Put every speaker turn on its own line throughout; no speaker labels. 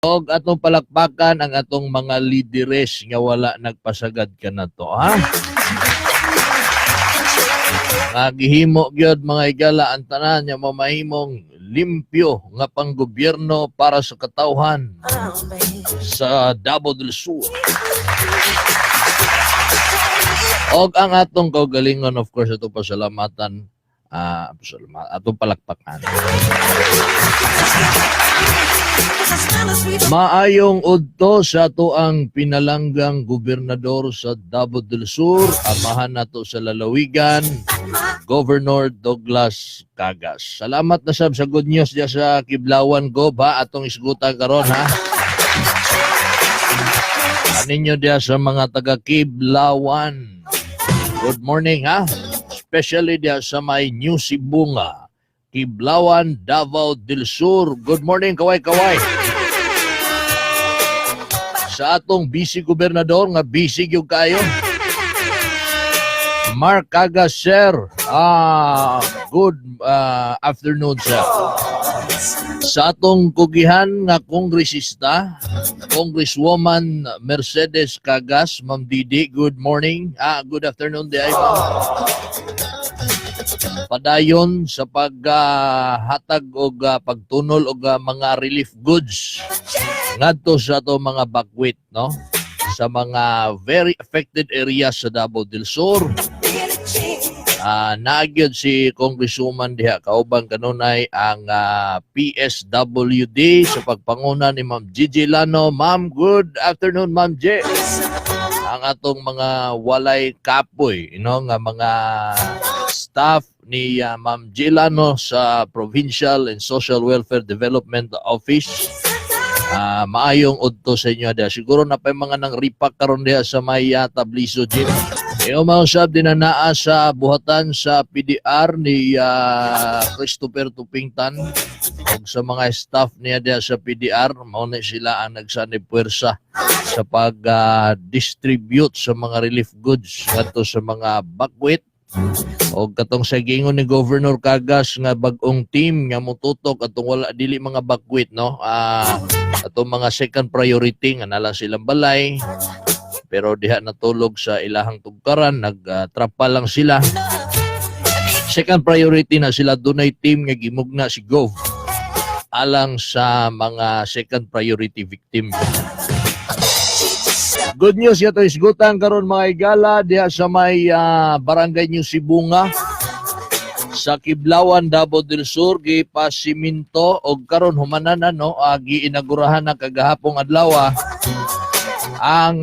Og atong palakpakan ang atong mga lideres nga wala nagpasagad kanato, ha? Nga gihimo gyud, mga higala, ang tanan nga mamahimong limpyo nga panggobyerno para sa katawhan sa Davao del Sur. Og ang atong kaugalingon, of course, atong pasalamatan, pasalamat, atong palakpakan. Maayong udto sa atoang pinalanggang gobernador sa Davao del Sur, amahan nato sa lalawigan, Governor Douglas Cagas. Salamat na sab sa good news diya sa Kiblawan, Gob, ha, atong isgutan karon, ha. Aninyo diya sa mga taga Kiblawan. Good morning, ha. Especially diya sa may New Sibonga, Kiblawan, Davao del Sur. Good morning, kaway-kaway. Sa atong busy gobernador nga busy gyud kayo. Mark Cagas, sir. Good afternoon, sir. Sa atong kugihan nga kongresista, Congresswoman Mercedes Cagas, Ma'am Didi, good morning. Good afternoon diay, ma'am. Padayon sa paghatag og pagtunol og mga relief goods ngadto sa ato mga bakwit, no, sa mga very affected areas sa Davao del Sur. Naa gyud si Congresswoman diha kauban kanunay ang PSWD sa pagpanguna ni Ma'am Gigi Lano. Ma'am, good afternoon, Ma'am G. Ang atong mga walay kapoy, nga mga staff ni Ma'am G Lano sa Provincial and Social Welfare Development Office. Maayong udto sa inyo diha. Siguro na pa yung mga nang ripak karon diha sa may Tablizo Gym. Iyo mausab din na naa sa buhatan sa PDR ni Christopher Tupingtan ug sa mga staff niya diha sa PDR, mao na sila ang nagsanib puwersa sa pag-distribute sa mga relief goods ngadto sa mga bakwit o katong sa giingon ni Governor Cagas nga bag-ong team nga motutok atong wala, dili mga bakwit, no, atong mga second priority nga nala silang balay pero diha natulog sa ilahang tugkaran, nagtrapa lang sila. Second priority na sila. Dunay team nga gimugna si Gov alang sa mga second priority victim. Good news yato isgutan karon, mga higala, diha sa may Barangay New Sibonga sa Kiblawan, Davao del Sur. Gipasiminto og karon humanan na, no, giinagurahan na kagahapong adlaw ang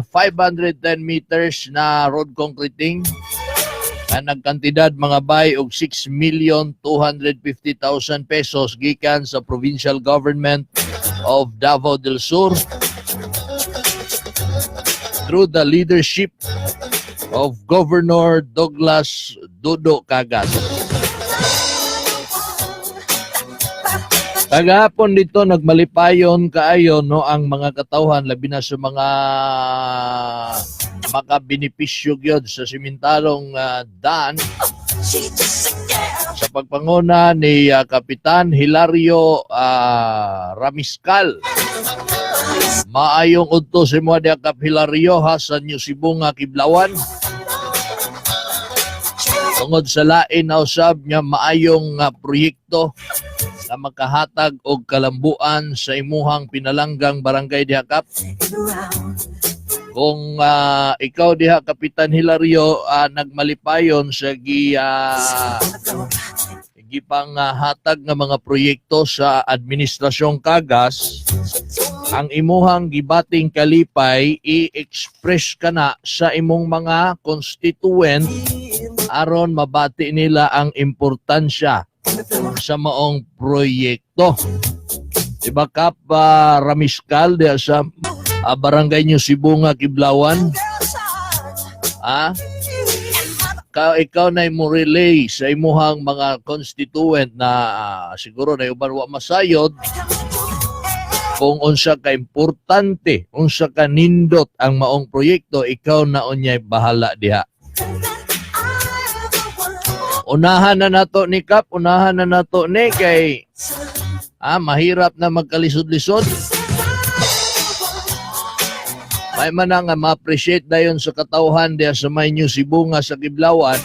510 meters na road concreting nga nagkantidad, mga bay, og 6,250,000 pesos gikan sa provincial government of Davao del Sur through the leadership of Governor Douglas Dodo Cagas. Kagahapon dito nagmalipayon kaayo, no, ang mga katawhan, labi na sa mga makabenepisyo gyud sa simentarong daan sa pagpanguna ni Kapitan Hilario Ramiscal. Maayong udto sa imo diha, Kap Hilario, ha, sa New Sibonga, Kiblawan. Tungod sa lain na usab nga maayong proyekto na makahatag og kalambuan sa imuhang pinalanggang barangay diha, Kap. Kung ikaw diha, Kapitan Hilario, nagmalipayon sa gipang hatag nga mga proyekto sa administrasyong Cagas, ang imuhang gibating kalipay i-express ka na sa imong mga constituent aron mabati nila ang importansya sa maong proyekto. Diba, Kap Ramiscal, diha sa Barangay New Sibonga, Kiblawan? Ah? Ikaw na mo relay sa imuhang mga constituent na siguro na uban wa masayod kung unsa ka importante, unsa ka nindot ang maong proyekto, ikaw na unyay bahala diha. Unahan na nato ni Kap, unahan na nato ni kay mahirap na magkalisod-lisod. May man na nga ma-appreciate dayon sa katawhan diha sa may New Sibonga sa Kiblawan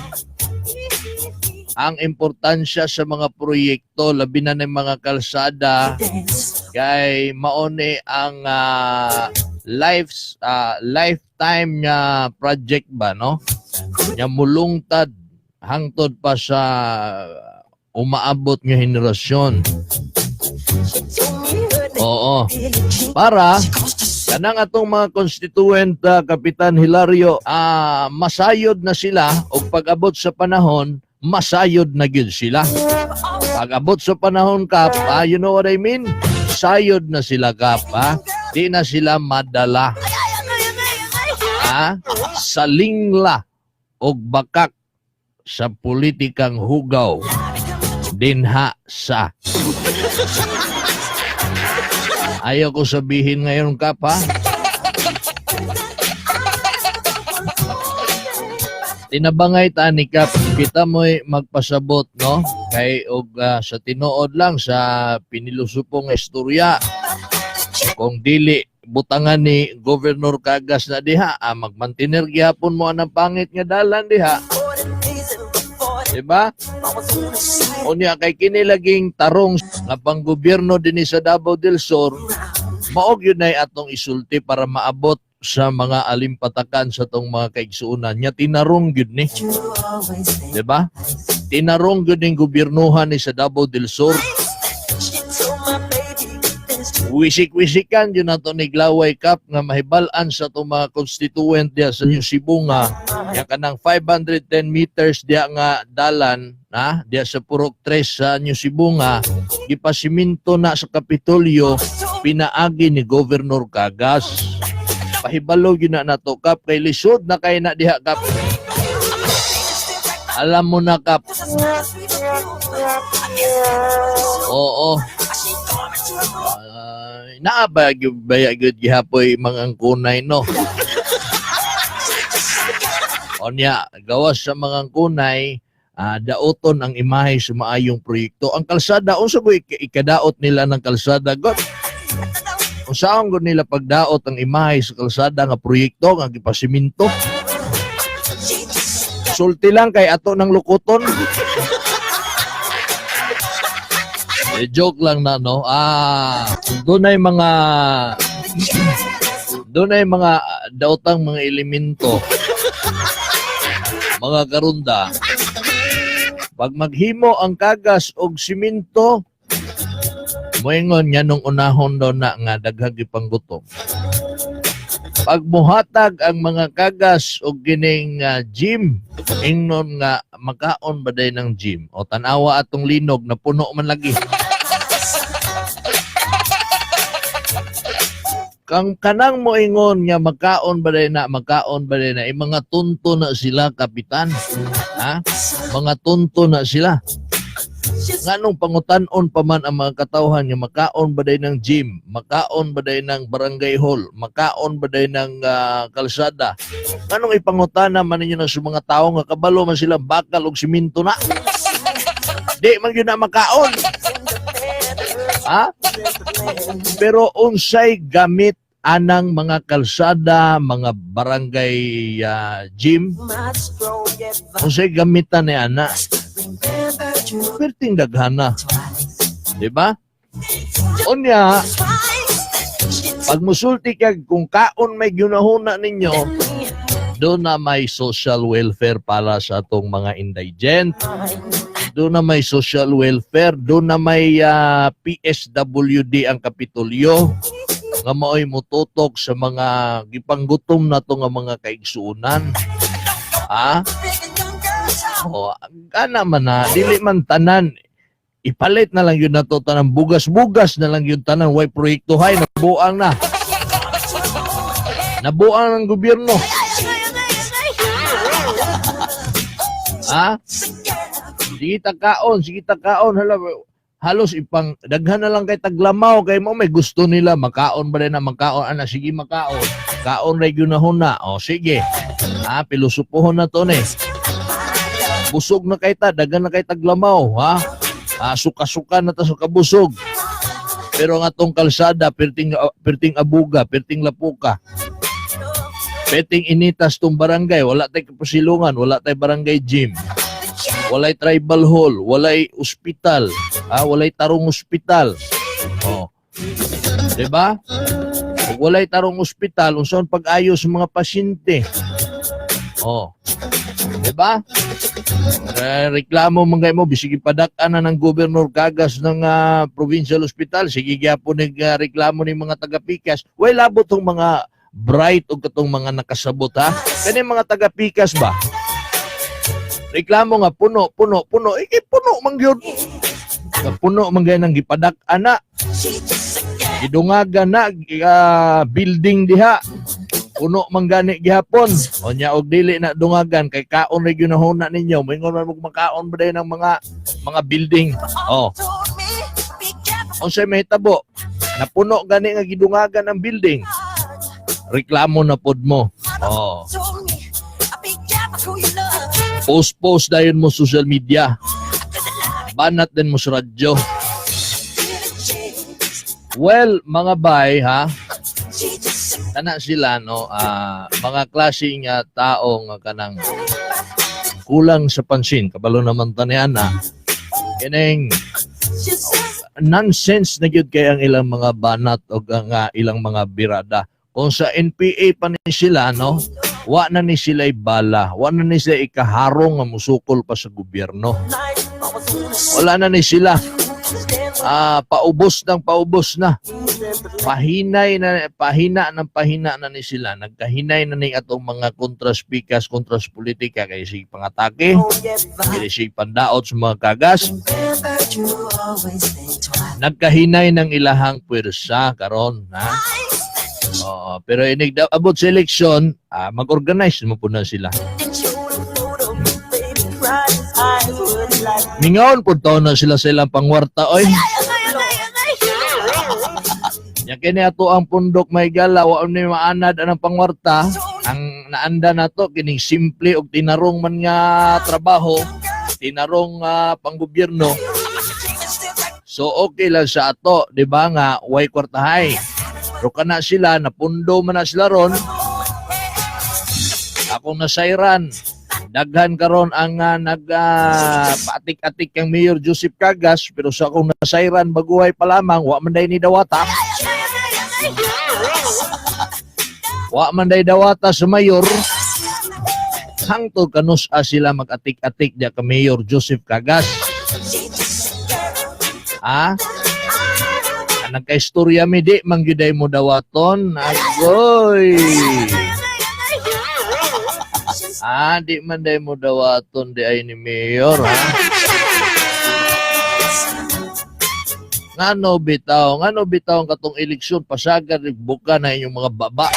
ang importansya sa mga proyekto, labi na ng mga kalsada, kay maone ang lifetime nga project ba, no, nya mulungtad hangtod pa sa umaabot nga henerasyon. Oo. Para kanang atong mga constituent, Kapitan Hilario, masayod na sila og pag-abot sa panahon, masayod na gyud sila. Pag-abot sa panahon, Kap, you know what I mean? Sayod na sila, Kap, ha? Di na sila madala. Ha? Salingla og bakak sa politikang hugaw dinha sa. Ayaw ko sabihin ngayon, Kap, ha? Tinabangay ta ni Kap, kita mo'y magpasabot, no? Kay og sa tinuod lang sa pinilusupong istorya, kung dili butangan ni Governor Cagas na diha, magmantener gihapon mo ang pangit nga dalan diha. Diba? Unya kay kini laging tarong nga panggobyerno dinhi sa Davao del Sur, mao gyud nay atong isulti para maabot sa mga alimpatakan sa tong mga kaigsuonan nya tinarong gyud ni. Diba? Tinarong gyud ning gobyernohan ni sa Davao del Sur. Wisik-wisikan yun nato ni Glaway, Kap, nga mahibal-an sa itong mga constituent diya sa New Sibonga ya kanang 510 meters diya nga dalan na diya sa Purok 3 sa New Sibonga, gipasiminto na sa Kapitolyo pinaagi ni Governor Cagas. Pahibalo gyud na nato, Kap, kay lisod na kay na diha, Kap. Alam mo na, Kap. Oo. Naa ba gyud baya gyud gihapoy mga kunay, no? Onya, gawas sa mga kunay, daoton ang imahe sa maayong proyekto. Ang kalsada, unsa ko ikadaot nila ng kalsada, God? Unsaon gud nila pagdaot ang imahe sa kalsada nga proyekto nga gipasiminto? Sulti lang kay ato ng lukuton. Eh, joke lang na, no? Doon ay mga daotang mga elemento, mga karunda. Pag maghimo ang kagas og simento, moingon nga nung unahon daw na nga daghang gipanggutom. Pag muhatag ang mga kagas og gining gym, ingnon nga makaon ba day ng gym? O tanawa atong linog na puno man lagi. Kang kanang moingon nga makaon ba day na, makaon ba day na, eh, mga tunto na sila, Kapitan. Ha? Mga tunto na sila. Nganong pangutan-on pa man ang mga katawhan nga makaon ba day ng gym, makaon ba day ng barangay hall, makaon ba day ng kalsada? Nganong ipangutana man ninyo na sa mga tao nga kabalo man sila bakal og simento na? Di man gyud na makaon. Ha? Pero unsay gamit anang mga kalsada, mga barangay gym, unsay gamitan ni ana? Perting daghana. Di ba? Unya, pag musulti kag kung kaon may ginahuna ninyo, doon na may social welfare para sa atong mga indigent. Doon na may social welfare, doon na may PSWD ang Kapitolyo nga maoy mututok sa mga gipanggutom na to nga mga kaigsuonan. Ha? O, ana man na, dili man tanan ipalit na lang yun na to tanan, bugas-bugas na lang yun tanan, way proyekto hay, nabuang na. Nabuang ng gobyerno. Ha? Sige ta kaon, sige ta kaon, hala, halos ipang daghan na lang kay taglamaw kay mo may gusto nila makaon ba na makaon ana, sige makaon. Kaon ra gyud na huna. O sige. Ha, pilosopohon na to ni. Busog na kay ta, daghan na kay taglamaw, ha? Suka-suka na ta sa kabusog. Pero ang atong kalsada, perting, perting abuga, perting lapuka. Peting initas tong barangay, wala tay kapasilungan, wala tay barangay gym. Walay tribal hall, walay ospital, walay tarong ospital. Oh. 'Di ba? Kung walay tarong ospital, unsaon pag-ayo sa mga pasyente? Oh. 'Di ba? Eh, reklamo man kay mo, bisig ipadak-an na ng Governor Cagas ng provincial hospital, sige gyapon nag reklamo ni mga taga-Pikas. Way labot tong mga bright og katong mga nakasabot, ha. Kani mga taga-Pikas ba? Reklamo nga puno, puno, puno. Eh, kay puno man gyud. Puno man gyud ang gipadak-an na. Gidungagan na building diha. Puno man gani gihapon. O nya og dili na dungagan kay kaon ra gyud na ninyo. Moingon man mo makaon ba ng mga building. Oh. Unsay mahitabo? Napuno gani nga gidungagan ang building. Reklamo na pod mo. Oh. Post post dayon mo social media. Banat din mo sa radyo. Well, mga bay ha, kana sila, no, mga klase nga tao nga kanang kulang sa pansin, kabalo naman ta niya na kining nonsense na gyud kay ang ilang mga banat o ang ilang mga birada. Kung sa NPA pa ni sila, no, wa na ni sila bala, wa na ni sila ikaharong nga musukol pa sa gobyerno. Wala na ni sila. Paubos ng paubos na. Pahinay na, pahina ng pahina na ni sila. Nagkahinay na ni atong mga kontras pikas, kontras politika kay sig pangatake, kay sig pandaot sa mga Cagas. Nagkahinay ng ilahang puwersa karon, ha. Oo, pero inig abot sa eleksyon, mag-organize mo po na sila. Mingaon po taon na sila sa ilang pangwarta, oy. Nya kini ato ang pundok may gala, wa ni maanad anang pangwarta. Ang naanda na to kining simple og tinarong man nga trabaho, tinarong panggobyerno. So okay lang sa ato, di ba, nga way kwartahay. Pero kana sila, napundo man na sila ron. Akong nasayran, daghan karon ang nag paatik-atik kang Mayor Joseph Cagas, pero sa akong nasayran, baguhay pa lamang, wa man day ni dawata. Wa man day dawata sa mayor. Hangtod kanus sila mag-atik-atik diya ka Mayor Joseph Cagas. Ah? Nagka-istorya mi, di man gyud mo dawaton. Agoy. Ah, di man day mo dawaton di ay ni Mayor, ha? Ngano bitaw ang katong eleksyon pasagad buka na inyong mga baba.